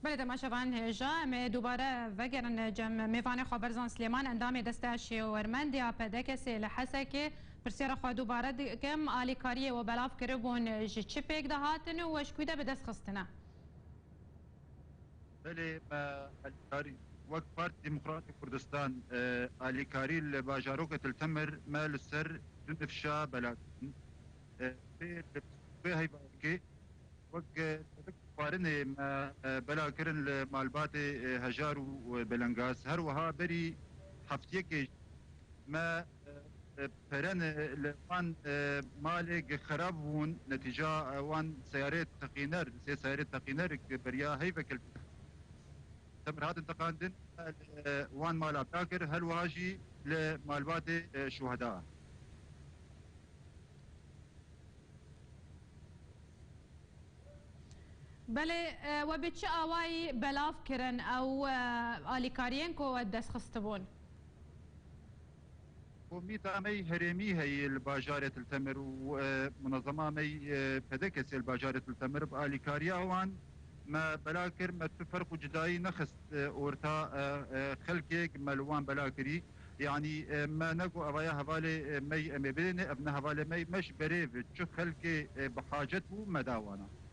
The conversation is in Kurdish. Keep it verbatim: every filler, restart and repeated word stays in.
Belê, temaşevan hêja, em ê dubare vegerin cem mêvanê xwe Berzan Silêman, endamê Desteya Şêwermendê ya P D K S'ê li Hesekê. Pirsiyara xwe dubare dikim, alîkariyê we belav kiribûn ji çi pêk dihatin û we ji ku de bi dest xistine? Belê, me alîkarî wek Partî Demokratî Kurdistan, e, alîkarî li bajarokê Til Temir me li ser du nifşa bela kirin. E, pê li vê heyvayekê wek, e, xwarinê me, e, bela kirin li malbatê, e, Hejar û, e, Belengaz. Her wiha berî heftiyekê me, e, e, peren, e, li wan, e, malê ge xerab bûn, netîca, e, wan seyarê teqîner, sê seyarê teqîner ke beriya heyveke li Temir hatin teqandin, e, wan mala bela kir, her wiha jî li malbatê, e, şuheda. Belê, e, we bi çi awayî belav kirin ew, e, alîkariyên ku we dest xistibûn? Komîta me yî herêmî heye li bajarê Til Temir û, e, munezema me yî, e, P D K S'ê li bajarê Til Temir bi alîkariya wan me bela kir, me tu ferq û cudayî nexist, e, orta, e, e, xelkê me li wan bela kirî. Yanî, e, me ne ku evaya hevalê, e, me yî em ê bidêne, ev ne hevalê me yî, me ji berê ve çi xelkê, e, bi hacet bû me da wana.